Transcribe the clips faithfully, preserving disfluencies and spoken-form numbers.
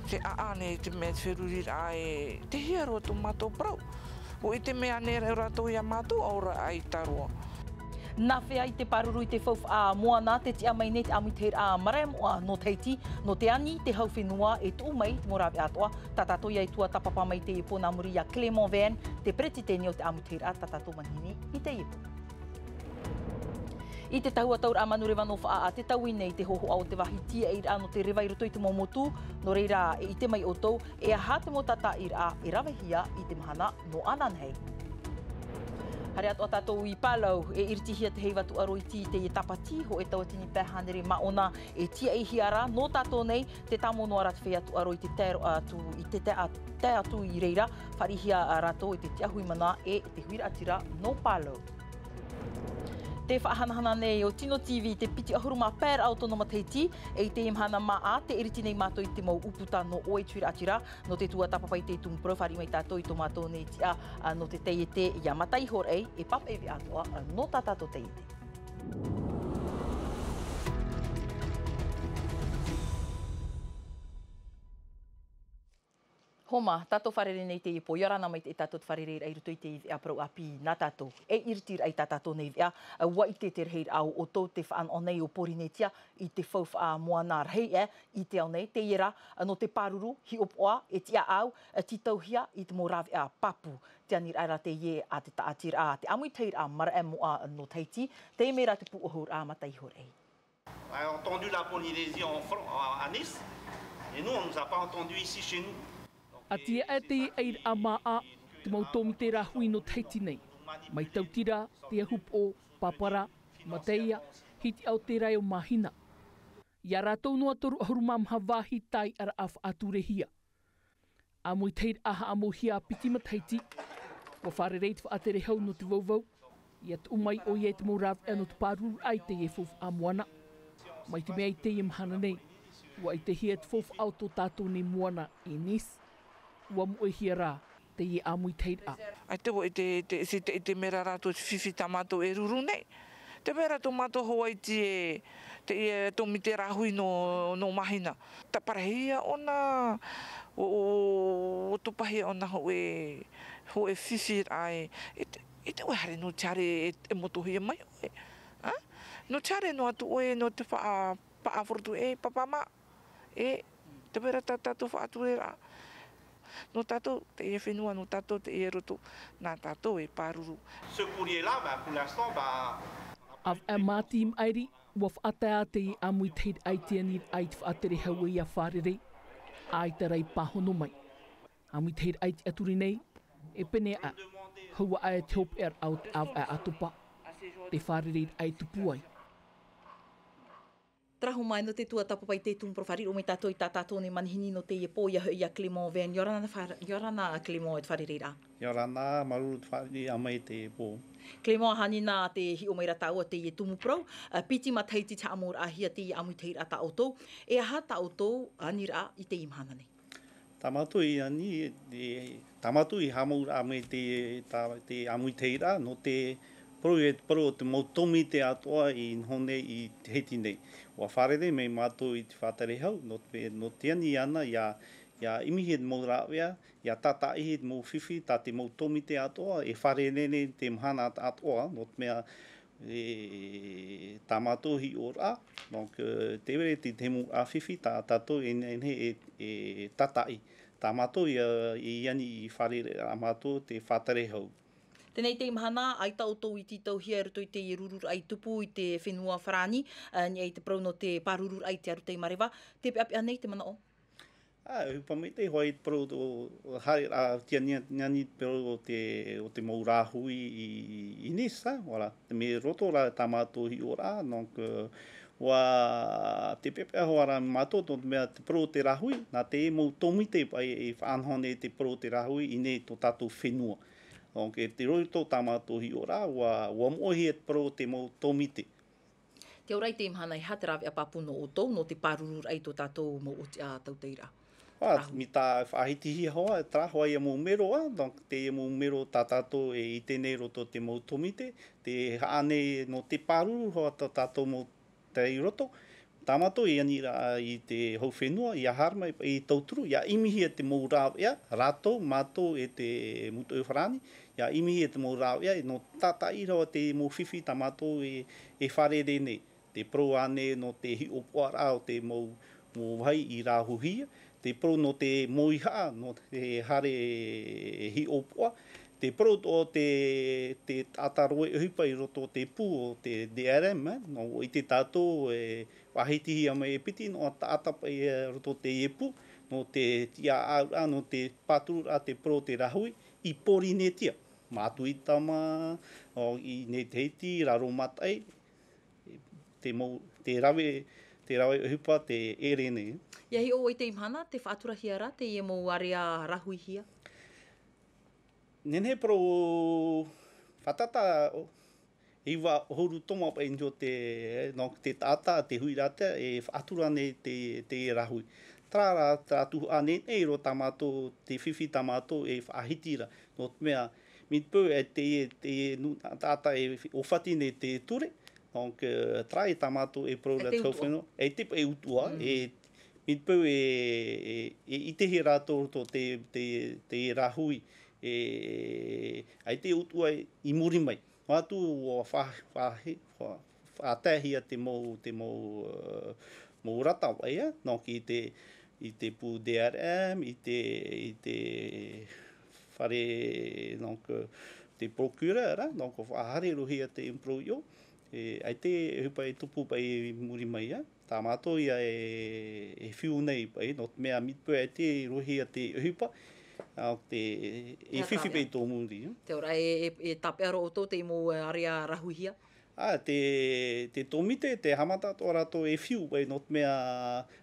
Te ʻaʻa nei te mea te feruriraʻa e te hia roa tō mātou parau. ʻO ʻite mai nei rātou iā mātou ʻaore rā ʻaita roa. Nā hea i te pāruru i te faufaʻa moana te tiʻa mai nei te ʻāmuitahiraʻa marae moʻa nō Tahiti, nō te ani te hau fenua e tuʻu mai i te mau rāveʻa atoʻa. Tā tātou ia i tuatāpapa mai teie pō nā muri iā Clément Veine, te peretiteni o te ʻāmuitahiraʻa tā tātou manihini i teie pō. I te tahua tauraʻa manureva nō Faʻaʻā te taui nei te hōhoʻa o te vāhi tiaʻiraʻa nō te reva i roto i te mau motu, nō reira e ʻite mai ʻoutou, e aha te mau tātaʻiraʻa e ravehia i te mahana nō ananahi. Haere atoʻa tātou i Palau, e iritihia te heiva tūʻaro iti i teie tāpati, hōʻē tauatini pae hānere māʻona e tiaʻihia ra nō tātou nei, tē tāmau noa ra te feiā tūʻaro i te tae atu, i te tae atu i reira, fāriʻihia rātou i te tiaʻi mana e te huiraʻatira nō Palau. Tē faʻahanahana nei ʻo Tino TV te piti ʻahuru mā pae raʻa o tōna matahiti, e i teie mahana māʻa, tē iriti nei mātou i te mau ʻūputa nō ʻoe te huiraʻatira, nō te tuatāpapa i te tumu parau fāriʻi mai tātou i tō mātou nei tiʻa, ā, nō te taiete iā Mataiho Raʻi, e papaʻi veʻa atoʻa, ā, nō tā tātou taiete. Homa, tātou fārerei nei teie pō, ʻia ora na maitaʻi tātou te fārereiraʻa i roto i teie veʻa parau ʻāpī nā tātou. E iriti raʻa i tā tātou nei veʻa, ʻua ʻite te rahiraʻa o ʻoutou tē faʻanaho nei ʻo Pōrīnetia i te faufaʻa moana rahi aʻe i te ao nei, teie rā, nō te pāruru, hiʻopoʻa, e tiʻaʻau, e tītauhia i te mau rāveʻa pāpū. Te aniraʻa rā teie a te tāʻatiraʻa, te ʻāmuitahiraʻa marae moʻa nō Tahiti, teie mai rā te pūʻohuraʻa Mataiho Raʻi. On a entendu la Polynésie en Fran-, en, à Nice, et nous, on nous a pas entendu ici chez nous. Donc, ʻAti aʻe teie ʻairaʻa māʻa, te mau tōmite rāhui nō Tahiti nei, mai Tautira, Te Ahupoʻo, Papara, Mataia, Hitiʻa o te Rae o Mahina. Iā rātou noa toru ʻahuru mā maha vāhi taiʻaraʻa faʻaturehia. ʻĀmuitahiraʻa haʻamauhia piti matahiti, ʻua fārerei te faʻatere hau nō te vauvau, ʻia tuʻu mai ʻoia i te mau rāveʻa nō te pārururaʻa i teie faufaʻa moana. Mai te mea i teie mahana nei, ʻua ʻitehia te faufaʻa o tō tātou nei moana i Nice, ʻua moʻehia rā teie ʻāmuitahiraʻa. ʻAita vau i te, te, te, te, te mea rā rātou te fifi tā mātou e ruru nei. Te mea rā tō mātou Hawaiiti e, te, e tōmite rāhui nō, nō Mahina. Tāparahia ʻōna, ʻo, ʻo, ʻo tupahia ʻōna hōʻē, hōʻē fifi rā e, e te, e te ʻoe haere nō te haere e, e motohia mai ʻoe. Ā? Nō te haere noa atu ʻoe, nō te faʻa, faʻarotu e, papa mā. E, te mea rā tā tātou faʻatureraʻa. Nō tātou, teie fenua, nō tātou, teie roto, nā tātou e pāruru. Ce courrier-là, ben, pour l'instant, ben, ʻAvaʻe māti i maʻiri, ʻua faʻatae teie ʻāmuitahiraʻa i te aniraʻa i te faʻatere hau e ʻia fārerei. ʻAita rā i pāhono mai. ʻĀmuitahiraʻa i tiʻaturi nei, e pēneiaʻe, hoʻi aʻe te hopeʻaraʻa o te ʻāvaʻe ʻātopa. Te fārereiraʻa e tupu ai. Terā Homa, nō te tuatāpapa i te tumu parau, fāriʻi mai tātou i tā tātou nei manihini nō teie pō, ʻoia hoʻi ʻo Clément Veine. ʻIa ora na, fā-, ʻia ora na Clément, e te fārereiraʻa. ʻIa ora na, māuruuru te fāriʻiraʻa mai i teie pō. Clément, ʻahani na te hiʻo mai ra tāua teie tumu parau, ā, piti matahiti te haʻamauraʻahia teie ʻāmuitahiraʻa tā ʻoutou, e aha tā ʻoutou aniraʻa i teie mahana nei? Tā mātou i ani, e, tā mātou i haʻamauraʻa mai te, tā, te ʻāmuitahiraʻa, nō te parau, e te parau o te mau tōmite atoʻa i noho nei i Tahiti nei. ʻUa fārerei mai mātou i te faʻatere hau, nō te, nō te ani iāna, ʻia, ʻia ʻimihia te mau rāveʻa, ʻia tātaʻihia te mau fifi, tā te mau tōmite atoʻa, e fārerei nei te mahana atoʻa, nō te mea, e, tā mātou hiʻoraʻa. Donc, euh, tē vai ra te, te mau fifi, tā tātou e nehenehe e, e tātaʻi. Tā mātou ia, i ani i fārereiraʻa mātou te faʻatere hau. Teie nei te mahana, ʻaita ʻoutou i tītauhia i roto i te rururaʻa i tupu i te fenua Farāni, ā, i niʻa i te parau nō te pārururaʻa i te arataʻi mareva, tē peʻapeʻa nei te manaʻo? Ā, e ʻohipa maitaʻi hoʻi te parau o, o haere, ā, tianiani te parau o te, o te mau rāhui i, i, i Nice, ā, voilà. Te mea roto rā tā mātou hiʻoraʻa, donc, euh, ʻua, tē peʻapeʻa hoʻi ra mātou, nō te mea te parau o te rāhui, nā te mau tōmite paʻi e faʻanaho nei te parau o te rāhui i niʻa i tō tātou fenua. Donc, e te roto tā mātou hiʻoraʻa, ʻua, ʻua moʻehia te parau o te mau tōmite. Tē ora i teie mahana, e aha te rāveʻa pāpū nō ʻoutou, nō te pārururaʻa i tō tātou mau ʻōtiʻa tauteiʻraʻa? Ā, rāhui. Mai tā faʻahitihia hoʻi, terā hoʻi ia mau mero, ā, donc, teie mau mero tā tātou e ʻite nei roto te mau tōmite, tē haʻa nei nō te pāruru hoʻi tā tātou mau tei roto, tā mātou i ani rā i te hau fenua, ia haere mai i tauturu, ia ʻimihia te mau rāveʻa, rātou, mātou e te mūtoʻi farāni, ia ʻimihia te mau rāveʻa, nō tātaʻi rawa te mau fifi tā mātou e, e fārerei nei. Te parau ānei nō te hiʻopoʻaraʻa o te mau, mau vāhi i rāhuihia, te parau nō te mauihaʻa, nō te haere hiʻopoʻa, te parau o te, te taʻata rohe ʻohipa i roto o te pū o te D R M, eh, nō ʻite tātou e faʻahitihia mai e piti noa taʻata paʻi i roto o teie pū, nō te tiʻaʻauraʻa, nō te pātururaʻa, te parau o te rāhui i Pōrīnetia. Mātuitama, ʻo, i Nei Tahiti, Raromataʻi, te mau, te rave, te rave ʻohipa, te ʻere nei. Ia hiʻo ʻoe i teie mahana, tē faʻaturahia ra teie mau area rāhuihia? Nehenehe e parau, fātata, ʻo, iva ʻahuru toma paʻi nō te, nō te taʻata, te huiraʻatira, e faʻatura nei te, te rāhui. Terā rā, terā tuhaʻa nei, nei rō tā mātou, te fifi tā mātou e faʻahiti ra. Nō te mea, mai te peu e te, te nūnaʻa taʻata e ʻōfati nei te ture. Donc, euh, terā e tā mātou e parau ra te hau fenua. E te, e utuʻa, e, mai te peu e, e, e ʻitehia rātou tō te, te, te rāhui, e, ʻaita e utuʻa i muri mai. Noa atu ʻua fa-, fa-, fa-, faʻataehia te mau, te mau, eh, mau rata paʻi, nō ki te, i te pū D R M, i te, i te fare, donc, euh, te procureur, hein, donc, faʻahaere roa hia te impro io, e, ʻaita e ʻohipa e tupu paʻi i muri mai, hein. Tā mātou ia e, e fiu nei paʻi, nō te mea mai te peu ʻaita e roa hia te ʻohipa, ʻa te, e fifi paʻi tō muri, hein. Te ora e, e, e tāpeʻa roa ʻoutou te mau, eh, area rāhuihia? Ā, te, te tōmite, tē haʻamata atoʻa rātou e fiu paʻi, nō te mea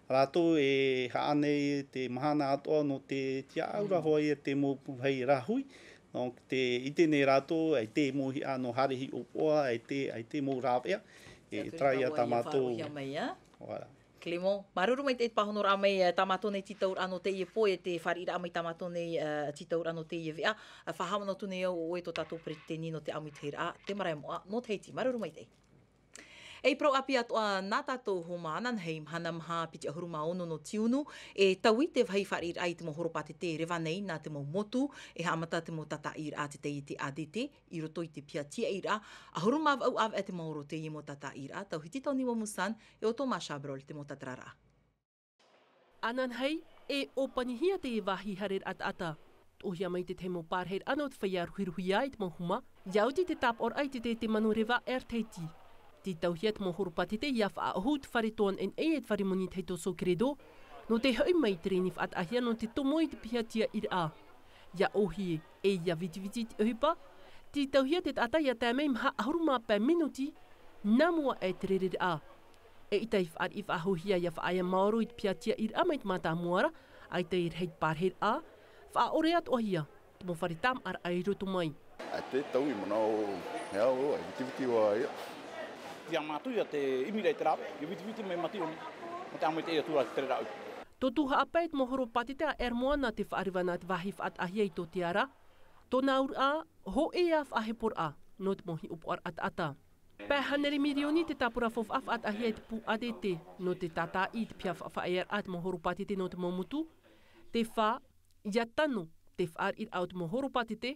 rātou e haʻa nei te mahana atoʻa nō te tiʻaʻau ra hoʻi ia te mau vāhi rāhui. Donc, tē ʻite nei rātou, ʻaita e mauihaʻa nō haere hiʻopoʻa, ʻaita, ʻaita e mau rāveʻa, e terā ia tā mātou. Voilà. Clément, māuruuru maitaʻi i te pāhonoraʻa mai, eh, tā mātou nei tītauraʻa nō teie pō, e te fāriʻiraʻa mai tā mātou nei, eh, tītauraʻa nō teie veʻa, eh, faʻahaʻamanaʻo atu nei au ʻo ʻoe tō tātou peretiteni nō te ʻāmuiraʻa, te Marae Moʻa nō Tahiti. Māuruuru maitaʻi. E parau ʻāpī atoʻa nā tātou homa, ananahi mahana maha piti ʻahuru mā ono nō tiunu, e taui te vāhi fāriʻiraʻa i te mau horopātete e reva nei nā te mau motu, e haʻamata te mau tātaʻiraʻa a te taiete A D T, i roto i te piha tiaʻiraʻa, ʻahuru mā vaʻu ʻāvaʻe te maoro o teie mau tātaʻiraʻa, tauhiti Tony Wamusan, e ʻo Thomas Chabrol te mau tātararaʻa. Ananahi, e ʻōpanihia te vāhi haereraʻa taʻata. Toʻohia mai te tahi mau pārahiraʻa nō te feiā ruhiruhia i te mau homa, ʻia oti te tāpaʻoraʻa i te, te, te manureva Air Tahiti. Tītauhia te mau horopātete ʻia faʻaʻohu te fare toa N A e te fare moni tahito Socredo, nō te hoʻi mai i te reni faʻataʻahia nō te tomo i te piha tiaʻiraʻa. ʻIa ʻōhie, e ʻia vitiviti i te ʻohipa, tītauhia te taʻata ʻia tae mai maha ʻahuru mā pae minuti, nā mua aʻe te rereraʻa. ʻEita i fāriʻi faʻahouhia ʻia faʻaea maoro i te piha tiaʻiraʻa mai te mātāmua ra, ʻaita i rahi te pārahiraʻa, faʻaʻore atoʻahia te mau fare tāmāʻaraʻa i roto mai. ʻAita e taui manaʻo, e au, e vitiviti vau ia. ʻIa mātou ia te ʻimiraʻa i te rāveʻa, ʻia vitiviti mai mātou, mā te ʻāmuiraʻa atu ra te rāveʻa. Tō tuhaʻa pae te mau horopātete a Air Moana tē faʻareva nā te vāhi faʻataʻahia i tō te ara, tōna auraʻa, hōʻē ā faʻaheporaʻa, nō te mau hiʻopoʻaraʻa taʻata. Pae hānere mirioni te tāpura faufaʻa faʻataʻahia e te pū A D T, nō te tātaʻi i te piha faʻaearaʻa a te mau horopātete nō te mau motu, te fā, ʻia tano, te fāriʻiraʻa o te mau horopātete,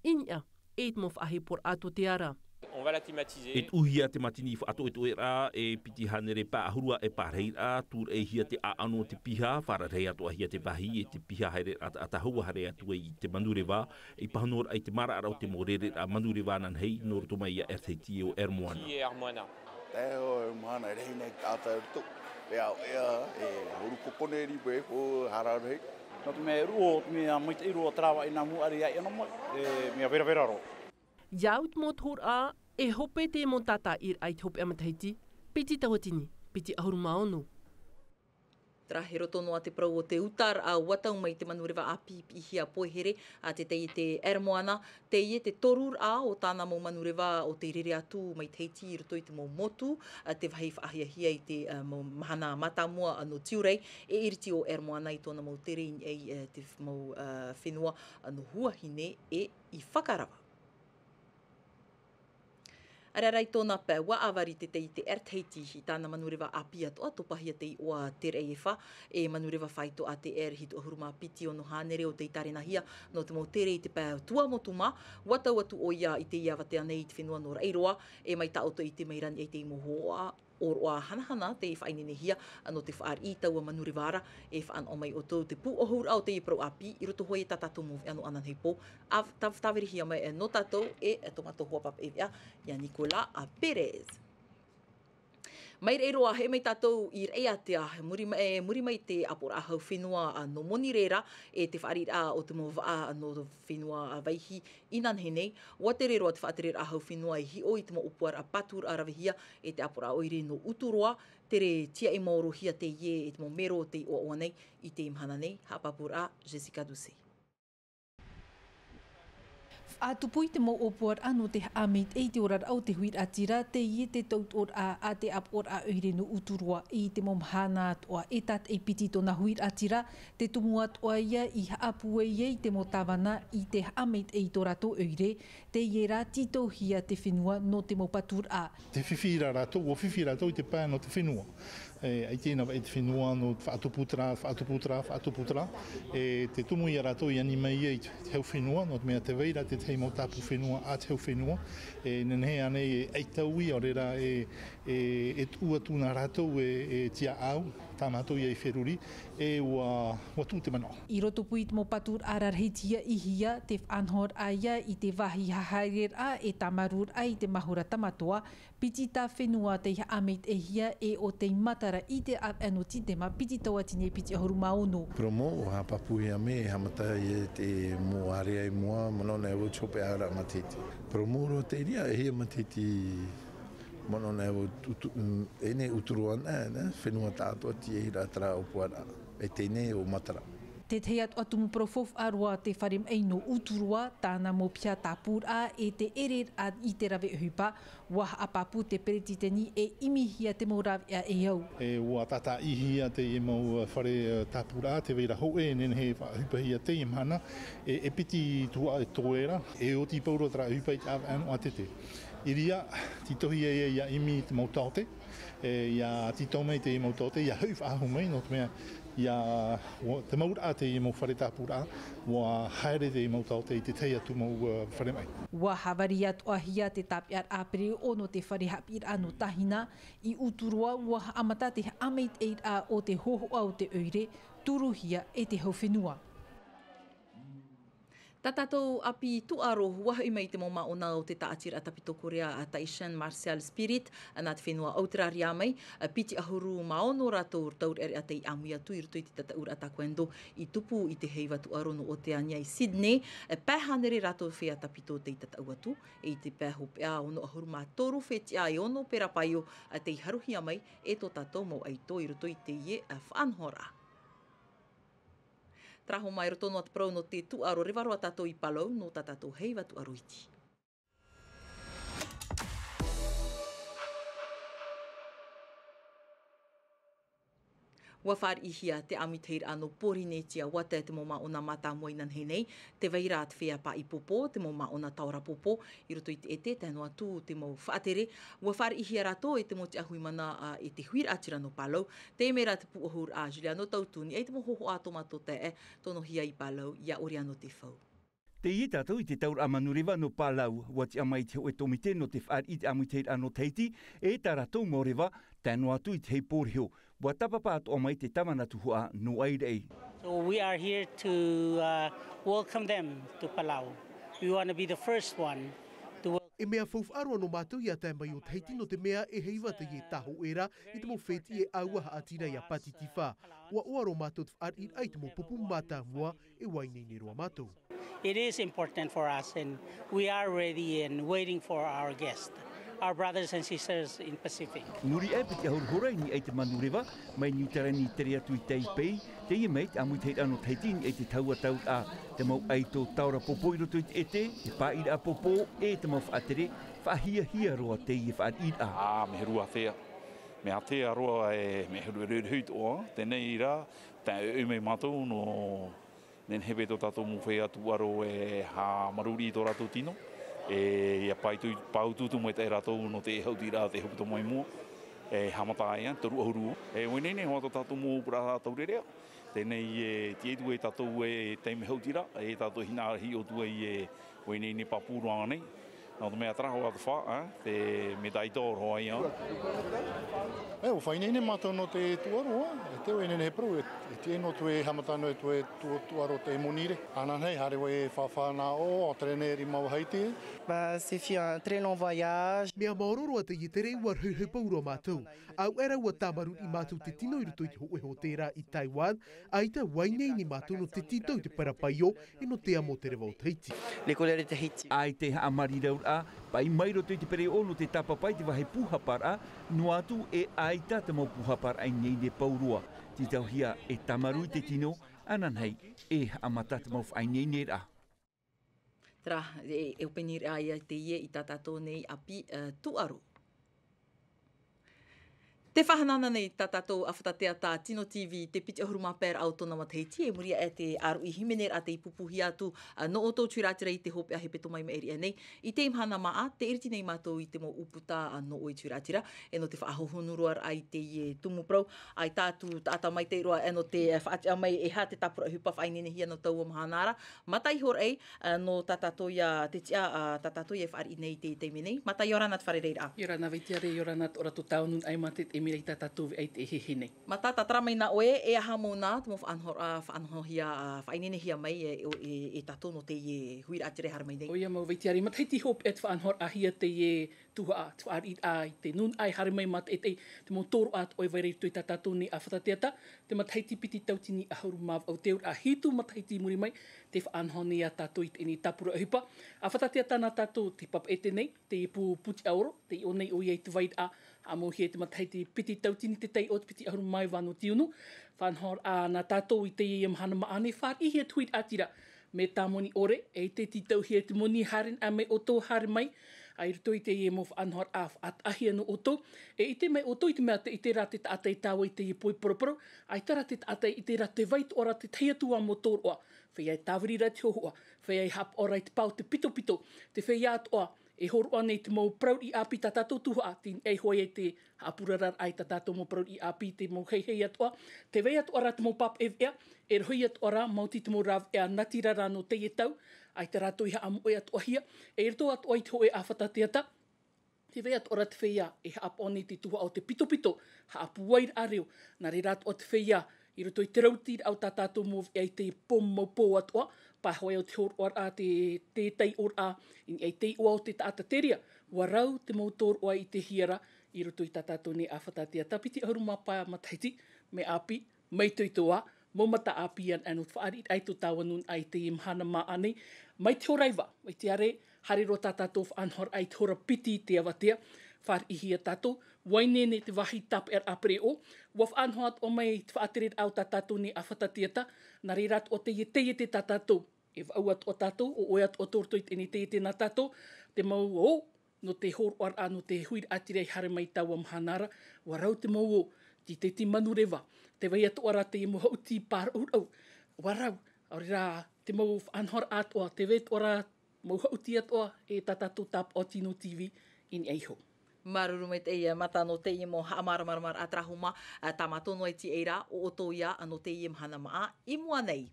i niʻa, e te mau faʻaheporaʻa tō te ara. E tuʻuhia te mātini faʻatoʻetoʻeraʻa e piti hānere pae ʻahuru aʻe pārahiraʻa, tūraʻihia te ʻaʻano o te piha, fārerei atoʻahia te vāhi e te piha haereraʻa taʻata hoʻi ʻa haere atu ai i te manureva, i pāhonoraʻa i te maraʻaraʻa o te mau rereraʻa manureva ananahi, nō roto mai ia Air Tahiti ʻo Air Moana. Tae ʻo Air Moana, e rahi nei taʻata i roto, e ʻaoʻea, e ʻahuru kopone riva e hō hara rahi. Nō te mea e ruʻo, te mea maitaʻi roa te rāveʻa i nā mua ʻāreʻa i ʻano mai, e mea veravera roa. ʻIa au te mau tohoraʻa, e hope te mau tātaʻiraʻa i te hopeʻa matahiti, piti tauatini, piti ʻahuru mā ono. Terā, i roto noa te parau o te utaraʻa ʻua tau mai te manureva ʻāpī piʻihia poihere a te taiete Air Moana, teie te toruraʻa o tāna mau manureva o te rere atu mai Tahiti i roto i te mau motu, a, te vāhi faʻahiahia i te, a, mau mahana mātāmua nō Tiurai, e iriti ʻo Air Moana i tōna mau tere i niʻa i, e, te f-, mau, a, fenua, a, nō Huahine e i Fakarava. Araraitona pea ua ʻāvari te teitei Air Tahiti i tāna manureva ʻāpī atoʻa, topahia te iʻoa Te Raʻi e Fa, e manureva faito A T R hitu ʻahuru mā piti ono hānere o tei tārenahia nō te mau tere i te pae tuamotu mā. Ua tau atu ʻoia i teie avatea nei i te fenua nō Raʻiroa, e mai Taʻoto i te Mairani, e te mau hoa ʻōroʻa hanahana tei faʻaineinehia nō te fāriʻi i taua manureva ra. E faʻanaho mai ʻoutou te pūʻohuraʻa o teie parau ʻāpī i roto hoʻi i tā tātou mau veʻa nō ananahi pō, a tāvirihia mai nō tātou e tō mātou hoa pāpaʻi veʻa, iā Nicolas Perez. Mai Raʻiroa, e mai tātou i Raʻiātea, muri mai, muri mai te ʻāpoʻoraʻa hau fenua nō Monirera, e te fāriʻiraʻa o te mau vaʻa nō fenua Vaihi. Inanahi nei, ua tere roa te faʻatereraʻa hau fenua e hiʻo i te mau ʻōpuaraʻa pātūraʻa ravehia e te ʻāpoʻoraʻa ʻoire nō Uturoa. Tere tiaʻi maorohia teie e te mau mero o te iʻoaʻoa nei. I teie mahana nei, haʻapāpūraʻa Jessica Doucet. Faʻatupu i te mau ʻōpuaraʻa nō te haʻamaitaʻi i te oraraʻa o te huiraʻatira, teie te tautoʻoraʻa a te ʻāpoʻoraʻa ʻoire nō Uturoa. I te mau mahana atoʻa, e tātaʻi piti tōna huiraʻatira, te tumu atoʻa ia i haʻapūai ai i te mau tāvana i te haʻamaitaʻi i tō rātou ʻoire. Teie rā, tītauhia te fenua nō te mau pātūraʻa. Te fifi rā rātou, ua fifi rātou i te pae nō te fenua. E, ʻaita i navaʻi te fenua nō faʻatupu terā, faʻatupu terā, faʻatupu terā. E te tumu ia rātou i ani mai ai te hau fenua, nō te mea tē vai ra te tahi mau tāpū fenua a te hau fenua. E nehenehe ānei e ʻaita ui, ʻaore rā e, e, e tuʻu atu nā rātou e, e tiaʻau, tā mātou ia i feruri, e ua, ua tuʻu te manaʻo. I roto pū i te mau pātūraʻa rarahi tiaʻihia, te faʻanahoraʻa ia i te vāhi haereraʻa e tāmarūraʻa i te mahora tamatoa, piti tā fenua tei haʻamaitaʻihia e ʻo tei matara i te ʻāvaʻe nō Tītema piti tauatini e piti ʻahuru mā ono. Promo, ua haʻapāpūhia mai e haʻamata ia te mau area i mua, manaʻo nei vau te hopeʻa ra matahiti. Promo roa te reira, e hia matahiti, manaʻo nei vau, utu, mm, e nei Uturoa nei, nei, fenua tāʻatoʻa tiaʻi ra terā ʻōpuaraʻa. E teie nei ʻo matara. Te tahi atu ā tumu parau faufaʻa roa te fare maʻi nō Uturoa, tāna mau piha tāpūraʻa e te ʻereraʻa i te rave ʻohipa, ua haʻapāpū te peretiteni e ʻimihia te mau rāveʻa e au. E ua tātaʻihia teie mau fare, e, tāpūraʻa, tē vai ra hōʻē e nehenehe e faʻaʻohipahia teie mahana, e, e piti tuhaʻa e toe ra, e oti pauroa terā ʻohipa i te ʻāvaʻe nō ʻĀtete. I reira, tītauhia ia, ia ʻimi te mau taote, e, ia tītau mai te mau taote, ia hoʻi faʻahou mai, nō te mea, ia, ua, te mau raʻa, te mau fare tāpūraʻa, ua haere te mau taote i te tahi atu mau, e, fare maʻi. Ua haʻavari atoʻahia te tāpeʻaraʻa pereʻoʻo nō te fare haʻapiʻiraʻa nō Tāhina, i Uturoa, ua haʻamata te haʻamaitaʻiraʻa o te hōhoʻa o te ʻoire, turuhia e te hau fenua. Tā tātou ʻāpī tūʻaro, ua hoʻi mai i te mau māʻona o te tāʻatiraʻa tāpito Korea a Taishan Martial Spirit, nā te fenua ʻAuteraria mai, piti ʻahuru mā ono rātou taureʻareʻa tei ʻāmui atu i roto i te tataʻuraʻa taekwondo i tupu i te heiva tūʻaro nō Oteania i Sydney, pae hānere rātou feiā tāpito tei tataʻu atu, e i te pae hopeʻa ono ʻahuru mā toru fetiʻa e ono pera paio, tei haruhia mai e tō tātou mau ʻaito i roto i teie faʻanahoraʻa. Terā hoʻi mai roto noa te parau nō te tūʻaro, reva roa tātou i Palau nō tā tātou heiva tūʻaro iti. Ua fāriʻihia te ʻāmuitahiraʻa nō Pōrīnetia ua tae te mau māʻona mātāmua inanahi nei, tē vai ra te feiā pāʻī pōpō, te mau māʻona taora pōpō, i roto i te ʻete, tae noa atu te mau faʻatere. Ua fāriʻihia rātou e te mau tiʻahuimana, ā, e te huiraʻatira nō Palau, teie mai rā te pūʻohuraʻa a Juliano Tautuni, e te mau hōhoʻa tō mātou taeaʻe, tonohia i Palau, iā Oriano Tefau. Teie tātou i te tauraʻa manureva nō Palau, ua tiʻa mai te hōʻē tōmite nō te fāriʻi i te ʻāmuitahiraʻa nō Tahiti, e tā rātou mau reva, tae noa atu i te hei pōreho, ua tāpapa atoʻa mai te tāvana tuhaʻa nō Airaʻi. So we are here to, uh, welcome them to Palau. We wanna be the first one to wel- E mea faufaʻa roa nō mātou ia tae mai o Tahiti nō te mea e heiva teie tāhōʻē ra i te mau fetiʻi e ʻāua haʻatira iā Pātitifā. Ua ʻoaʻoa roa mātou te fāriʻiraʻa i te mau pupu mātāmua e ua ineine roa mātou. It is important for us, and we are ready and waiting for our guest, our brothers and sisters in Pacific. Muri aʻe piti ʻahuru hora i niʻa i te manureva, mai Niu Tirani i tere atu i Taipei, teie mai te ʻāmuitahiraʻa nō Tahiti i niʻa i te tauatauraʻa, te mau ʻaito taora pōpō i roto i te ʻete, te pāʻīraʻa pōpō, e te mau faʻatere, faʻahiahia roa teie fāriʻiraʻa. Ā, mea huru ātea, mea ātea roa e, mea huru ruruhi toʻa, teie rā, tae ʻoʻe mai mātou nō Nehenehe paʻi tō tātou mau feiā tūʻaro e haʻamāuruuru i tō rātou tino, E ia pāutuutu mai te rātou nō te haʻutiraʻa te hepetoma i mua. E haʻamata ai, toru ʻahuru. E ʻua ineine hoʻi tō tātou mau ʻōpuaraʻa taureʻareʻa. Teie nei e tiʻa atu e tātou e taime haʻutiraʻa, e tātou hinaʻaro ʻo ʻoutou e ʻua ineine pāpū roa nei. Nō te mea terā hoʻi te fā, e, te mea taiʻo roa ia. E, ʻua faʻaineine mātou nō te tuʻaro, e, te ʻua ineine he parau, e, e tiʻa noa atu e haʻamata noa atu e tuʻaro te monirē. Ananahi, haere vau e fāfā nā ʻō, ʻo tere nei rima vahiti. Bah, c'est fi-, un très long voyage. Mea maoro roa teie tere ʻua rahuhau pauroa mātou. Auaʻe rā ʻua tāmarū i mātou te tino i roto i te hōʻē hōtēra i Taiwan, ʻaita ʻua ineine mātou nō te tītau i te parapaio, e nō te amo o te reva o Tahiti. Les couleurs de Tahiti. ʻAita e haʻamāriraʻa, paʻi mai roto i te pereʻoʻo nō te tāpapa i te vāhi pūhaparaʻa, noa atu e ʻaita te mau pūhaparaʻa ineine pauroa. Tītauhia e tāmarū i te tino, ananahi, e haʻamata te mau faʻaineineraʻa. Terā, e, e openiraʻa ia teie i tā tātou nei ʻāpī, e, tuʻaro. Tē faʻahanahanahia nei tā tātou ʻāfata teata Tino TV, te piti ʻahuru mā pae raʻa o tōna matahiti, e muri aʻe te ʻāruʻi hīmeneraʻa tei pūpūhia atu, a, nō ʻoutou tuiraʻatira i te hopeʻa hepetoma i maʻiri aʻe nei. I teie mahana māʻa, tē ʻiriti nei mātou i te mau ʻūputa, a, nō ʻoe tuiraʻatira, e nō te faʻahohonu roa raʻa i teie tumu parau, ʻaita atu taʻata maitaʻi roa, e nō te, e, faʻatiʻa mai e aha te tāpura ʻohipa faʻaineinehia nō taua mahana ra, mata iho raʻa, a, nō tā tātou ia te tiʻa, a, tā tātou ia e fāriʻi nei i te taime nei. Mata, ʻia ora na te fārereiraʻa. ʻIa ora na Vaitiare, ʻia ora na tō rātou tāvana nūnaʻa e mātete mai ra i tā tātou veʻa i teie nei. Mata, tātara mai nā ʻoe, e aha mau nā te mau faʻanahoraʻa, faʻanahohia, a, faʻaineinehia mai e, e, e tātou nō teie huiraʻatira e haere mai nei. ʻOia mau Vaitiare, matahiti hopeʻa te faʻanahoraʻahia teie tuhaʻa, te fāriʻiraʻa i te nūnaʻa e haere mai mātaʻitaʻi, te mau tōroʻa atoʻa e vai ra i roto i tā tātou nei ʻāfata teata, te matahiti piti tauatini ʻahuru mā vaʻu, te auraʻa hitu matahiti i muri mai, tē faʻanaho nei ia tātou i teie nei tāpura ʻohipa. ʻĀfata teata nā tātou, te Papeʻete nei, teie pū pūtiʻaoro, tei ʻō nei ʻoia i te vairaʻa, haʻamauhia i te matahiti piti tauatini te taiʻo, te piti ʻahuru mā iva nō tiunu. Faʻanahoraʻa nā tātou i teie mahana māʻa nei, fāriʻihia te huiraʻatira, mea tāmoni ʻore, e ʻite tītauhia te moni haere na mai ʻoutou haere mai, a, i roto i teie mau faʻanahoraʻa faʻataʻahia nō ʻoutou. E ʻite mai ʻoutou i te mea tē ʻite ra te taʻata e tāua i teie poʻi poroporo, ʻaita rā te taʻata e ʻite ra te vai atoʻa ra te tahi atu ā mau tōroʻa, feiā e tāviri ra i te hōhoʻa, feiā e haʻapaʻo ra i te pae o te pitopito, te feiā atoʻa, e hōroʻa nei te mau parau riʻi ʻāpī tā tātou tuhaʻa, tei niʻa iho ā i te haʻapurararaʻa i tā tātou mau parau riʻi ʻāpī, te mau heihei atoʻa, te vai atoʻa ra te mau pāpaʻi veʻa, e rohi atoʻa ra, maoti te mau rāveʻa natirara nō teie tau, ʻaita rātou i haʻamoʻe atoʻahia, e i roto atoʻa i te hōʻē ʻāfata teata, te vai atoʻa ra te feiā, e haʻapaʻo nei te tuhaʻa o te pitopito, haʻapūairaʻa reo, nā reira atoʻa te feiā, i roto i te rautiraʻa o tā tātou mau veʻa i te pō mau pō atoʻa, pae hoʻi o te hōroʻaraʻa, te, te taiʻoraʻa, i niʻa i te iʻoa o te taʻata terā, ʻua rau te mau tōroʻa i ʻitehia ra, i roto i tā tātou nei ʻāfata teata piti ʻahuru mā pae matahiti, mea ʻāpī, maitoito ā, mau mata ʻāpī ana nō te fāriʻiraʻa i tō tāua nūnaʻa i teie mahana māʻa nei, mai te hora iva, Vaitiare, haere roa tā tātou faʻanahoraʻa i te hora piti i te avatea, fāriʻihia tātou, ʻua ineine te vāhi tāpeʻaraʻa pereʻoʻo, ʻua faʻanaho atoʻa mai te faʻatereraʻa o tā tātou nei ʻāfata teata, nā reira atoʻa teie taiete tā tātou, e vaʻu atoʻa tātou, ʻo ʻoe atoʻa tō roto i teie nei taiete nā tātou, te mau ō, nō te hōroʻaraʻa, nō te huiraʻatira i haere mai i taua mahana ra, ʻua rau te mau ō, te tīteti manureva, te vai atoʻa ra teie mau haʻuti pāraʻuraʻu, ʻua rau, ʻaore rā, te mau faʻanahoraʻa atoʻa, te vai atoʻa ra, mau haʻuti atoʻa, e tā tātou tāpaʻo Tino TV, i niʻa iho. Māuruuru maitaʻi, e Mata, nō teie mau haʻamāramaramaraʻa terā homa, ā, tā mātou noa e tīaʻi ra, ʻo ʻoutou ia, nō teie mahana māʻa, i mua nei.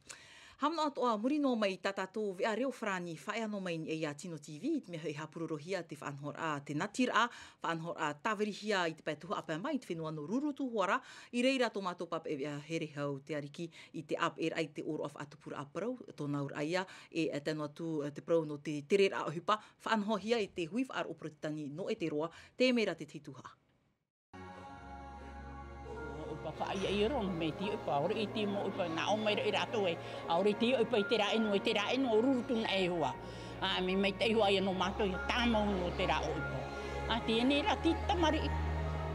Haʻamanaʻo atoʻa, muri noa mai tā tātou veʻa reo farāni, faʻaea noa mai i niʻa ia Tino TV, i te mea hoʻi e haʻapurorohia te faʻanahoraʻa, te natiraʻa, faʻanahoraʻa tāvirihia i te pae tuhaʻa pae mā, i te fenua nō Rurutu Hoara, i reira tō mātou pāpaʻi veʻa here hau te ariki, i te ʻāpeʻeraʻa i te ʻōroʻa faʻatupuraʻa parau, tōna auraʻa ia, e, e tae noa atu, e, te parau nō te tereraʻa ʻohipa, faʻanahohia e te hui faʻaroʻo Porotetani nō Eteroa, te mea ra te tahi tuhaʻa. ʻOhipa faʻaʻiaʻia roa, mea tīaʻi ʻohipa, ʻaore i te mau ʻohipa, nā ʻō mai ra e rātou ē, ʻaore i tīaʻi ʻohipa i terā ʻēnua, i terā ʻēnua, ʻo Rurutu nā ʻē hoʻi. Ā, mea maitaʻi hoʻi ia nō mātou, ia tāmau nō terā ʻohipa. Ā, teie nei rā, tei te tamariʻi,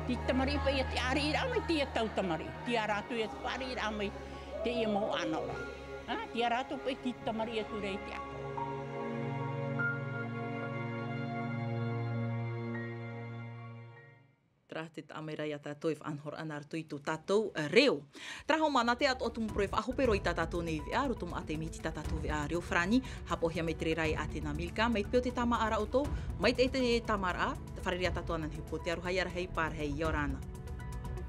tei te tamariʻi paʻi ia te ʻāriʻiraʻa mai teie tau tamariʻi, tei a rātou ia te fāriʻiraʻa mai teie mau ʻānaʻoraʻa. Ā, tei a rātou paʻi tei te tamariʻi atu ra i te ʻāpī. Terā Te taʻa mai ra iā tātou e faʻanahoraʻa nā roto i tō tātou reo. Terā hoʻi, nā te atoʻa tumu parau e faʻahope roa i tā tātou nei veʻa, roto maʻa te miti tā tātou veʻa reo farāni, haʻapaʻohia mai te reira e Atena Milka, mai te peu o te tāmāʻa ra ʻoutou, mai te, te tāmāraʻa, fārerei iā tātou ananahi pō, te aroha ia rahi, pārahi, ʻia ora na.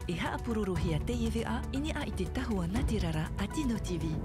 E haʻapurorohia teie veʻa i niʻa i te tahua nātirara a Tino TV.